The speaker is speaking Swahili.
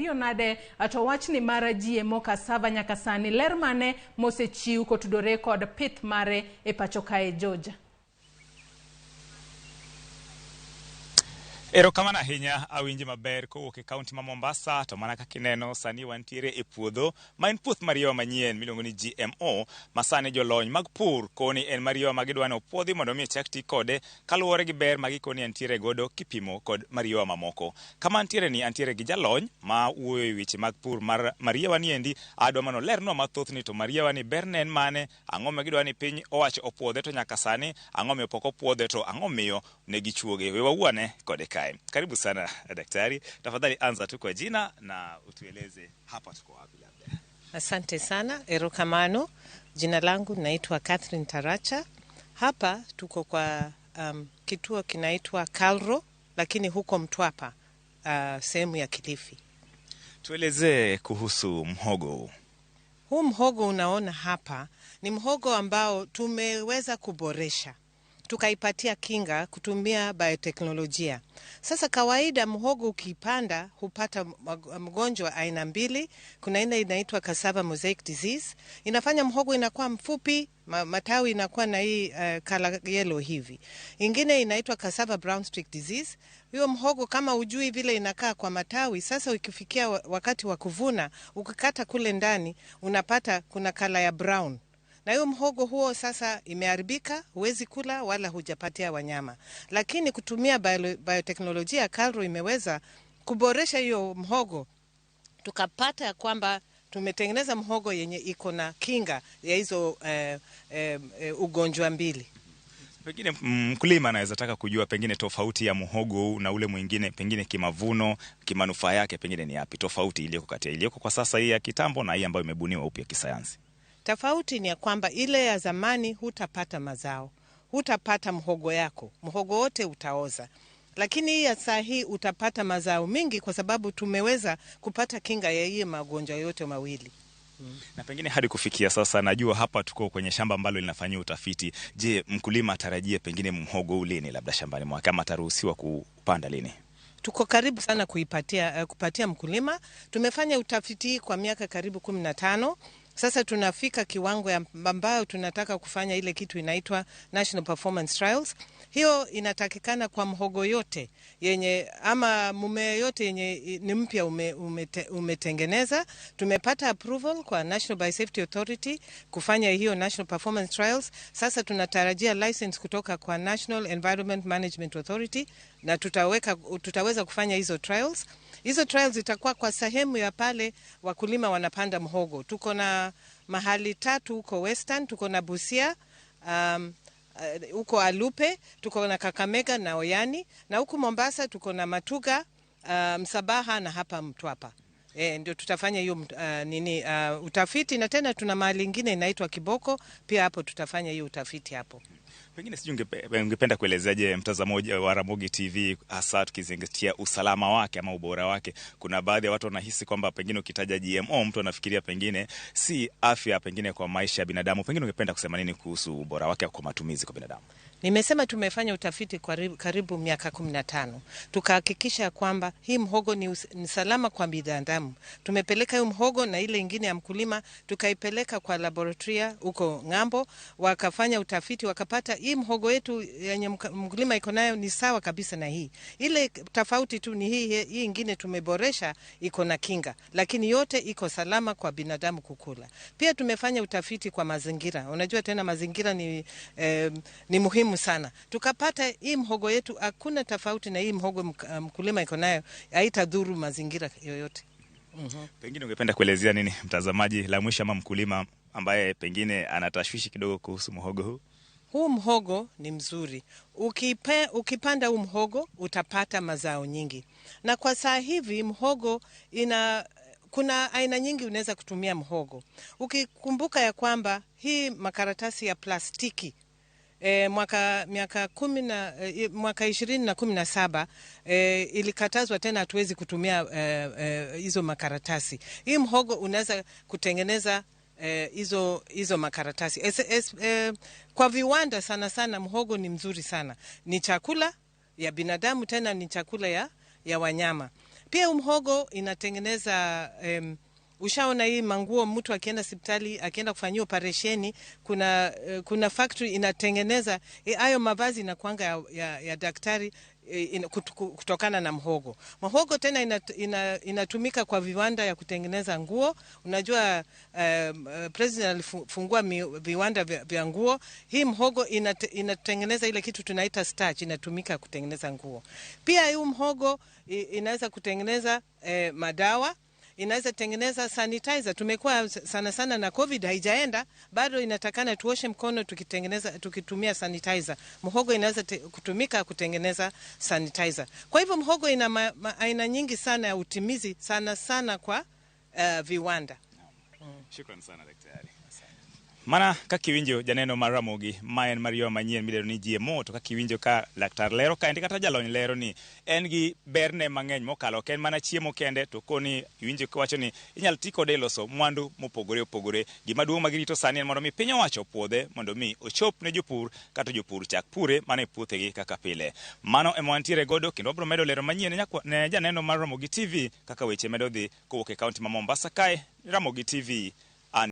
Iriyo nade to wachni mar GMO cassava nyaka sani ler mane mosechiw kotudore kod pith mare e pacho kae, George? Erokamano ahinya, awinji maber kowuok e kaunti ma Mombasa. To mana kaka ineno sani wantiere e puodho ma en puoth mariewa manyien miluongo ni GMO, ma sani jolony mag pur koni en mariewa ma gidwa ni opuodhi mondo mi ochak ti kode kaluwore gi ber ma gikoni entiere godo kipimo kod mariewa mamoko. Kama antiere ni antiere gi jalony ma wuoyo e weche mag pur mar mariewa niendi. Adwa mondo olernwa mathoth ni to mariewa ni berne en mane, ang'o ma gidwa ni piny owacho opuodhe to nyaka sani ang'o miyo pok opuodhe, to ang'o miyo ne gichuoge. We wawuane kode kae. Karibu sana daktari, tafadhali anza tu kwa jina na utueleze hapa tuko wapi labda. Asante sana, erokamano. Jina langu naitwa Catherine Taracha. Hapa tuko kwa kituo kinaitwa Kalro, lakini huko Mtwapa, sehemu ya Kilifi. Tuelezee kuhusu mhogo huu. Huu mhogo unaona hapa ni mhogo ambao tumeweza kuboresha, tukaipatia kinga kutumia bioteknolojia. Sasa kawaida mhogo ukipanda hupata mgonjwa aina mbili. Kuna aina inaitwa cassava mosaic disease, inafanya mhogo inakuwa mfupi, matawi inakuwa na hii color yellow hivi. Ingine inaitwa cassava brown streak disease. Hiyo mhogo kama ujui vile inakaa kwa matawi, sasa ukifikia wakati wa kuvuna, ukikata kule ndani unapata kuna color ya brown. Na hiyo mhogo huo sasa imeharibika, huwezi kula wala hujapatia wanyama. Lakini kutumia bioteknolojia, Kalro imeweza kuboresha hiyo mhogo, tukapata kwamba tumetengeneza mhogo yenye iko na kinga ya hizo ugonjwa mbili. Pengine mkulima anaweza taka kujua pengine tofauti ya mhogo huu na ule mwingine, pengine kimavuno, kimanufaa yake pengine ni yapi tofauti iliyoko kati ya iliyoko kwa sasa hii ya kitambo na hii ambayo imebuniwa upya kisayansi? Tofauti ni ya kwamba ile ya zamani hutapata mazao, hutapata mhogo yako, mhogo wote utaoza. Lakini hii ya saa hii utapata mazao mingi kwa sababu tumeweza kupata kinga ya hii magonjwa yote mawili. Na pengine hadi kufikia sasa, najua hapa tuko kwenye shamba ambalo linafanyia utafiti. Je, mkulima atarajie pengine mhogo huu lini labda shambani mwake, ama ataruhusiwa kupanda lini? Tuko karibu sana kupatia mkulima. Tumefanya utafiti kwa miaka karibu 15. Sasa tunafika kiwango ambayo tunataka kufanya ile kitu inaitwa National Performance Trials. Hiyo inatakikana kwa mhogo yote yenye ama mmea yote yenye ni mpya umetengeneza. Tumepata approval kwa National Biosafety Authority kufanya hiyo National Performance Trials. Sasa tunatarajia license kutoka kwa National Environment Management Authority na tutaweza kufanya hizo trials. Hizo trials zitakuwa kwa sehemu ya pale wakulima wanapanda mhogo. Tuko na mahali tatu huko Western, tuko na Busia, huko Alupe, tuko na Kakamega na Oyani, na huku Mombasa tuko na Matuga, Msabaha na hapa Mtwapa. Ndio tutafanya hiyo utafiti, na tena tuna mahali ingine inaitwa Kiboko, pia hapo tutafanya hiyo utafiti hapo. Pengine sijui ungependa kuelezaje mtazamaji wa Ramogi TV, hasa tukizingatia usalama wake ama ubora wake. Kuna baadhi ya watu wanahisi kwamba pengine ukitaja GMO mtu anafikiria pengine si afya pengine kwa maisha ya binadamu. Pengine ungependa kusema nini kuhusu ubora wake kwa matumizi kwa binadamu? Nimesema tumefanya utafiti kwa karibu miaka 15. Tukahakikisha kwamba hii mhogo ni salama kwa binadamu. Tumepeleka hii mhogo na ile ingine ya mkulima tukaipeleka kwa laboratoria huko ng'ambo, wakafanya utafiti wakapata hii mhogo yetu yenye mkulima iko nayo ni sawa kabisa na hii. Ile tofauti tu ni hii ingine tumeboresha iko na kinga, lakini yote iko salama kwa binadamu kukula. Pia tumefanya utafiti kwa mazingira. Unajua tena mazingira ni muhimu sana. Tukapata hii mhogo yetu hakuna tofauti na hii mhogo mkulima iko nayo, haitadhuru mazingira yoyote. Pengine ungependa kuelezea nini mtazamaji la mwisho ama mkulima ambaye pengine anatashwishi kidogo kuhusu mhogo huu? Huu mhogo ni mzuri. Ukipanda huu mhogo utapata mazao nyingi. Na kwa saa hivi mhogo kuna aina nyingi unaweza kutumia mhogo. Ukikumbuka ya kwamba hii makaratasi ya plastiki mwaka 2017, ilikatazwa tena, hatuwezi kutumia hizo makaratasi. Hii mhogo unaweza kutengeneza hizo makaratasi. Kwa viwanda sana sana mhogo ni mzuri sana. Ni chakula ya binadamu, tena ni chakula ya wanyama. Pia mhogo inatengeneza ushaona hii manguo, mtu akienda hospitali akienda kufanyia operesheni, kuna factory inatengeneza hayo mavazi inakuanga ya daktari kutokana na mhogo. Mhogo tena inatumika kwa viwanda ya kutengeneza nguo. Unajua president alifungua viwanda vya nguo. Hii mhogo inatengeneza ile kitu tunaita starch, inatumika kutengeneza nguo. Pia hii mhogo inaweza kutengeneza madawa, inaweza tengeneza sanitizer. Tumekuwa sana sana na COVID haijaenda bado, inatakana tuoshe mkono tukitengeneza, tukitumia sanitizer. Mhogo inaweza kutumika kutengeneza sanitizer. Kwa hivyo mhogo ina aina nyingi sana ya utimizi, sana sana kwa viwanda. Shukran sana, daktari. Mana kaka iwinjo janeno mar Ramogi, ma en mariewa manyien midendo ni GMO, to kaka iwinjo ka laktar lero kaendi kata jalony lero ni en gi berne mang'eny mokalo ok en mana chiemo kende, to koni iwinjo kiwacho ni inyalo ti kode e loso mwandu mopogore opogore. Gima duong' ma girito sani en mondo mi piny owacho opuodhe mondo mi ochop ne jopur kata jopur chak pure mana e puothegi kaka pile. Mano ema wantiere godo kendo wabiro medo lero manyien ne janeno mar Ramogi TV kaka weche medo dhi kowuok e kaunti ma Mombasa kae. Ramogi TV.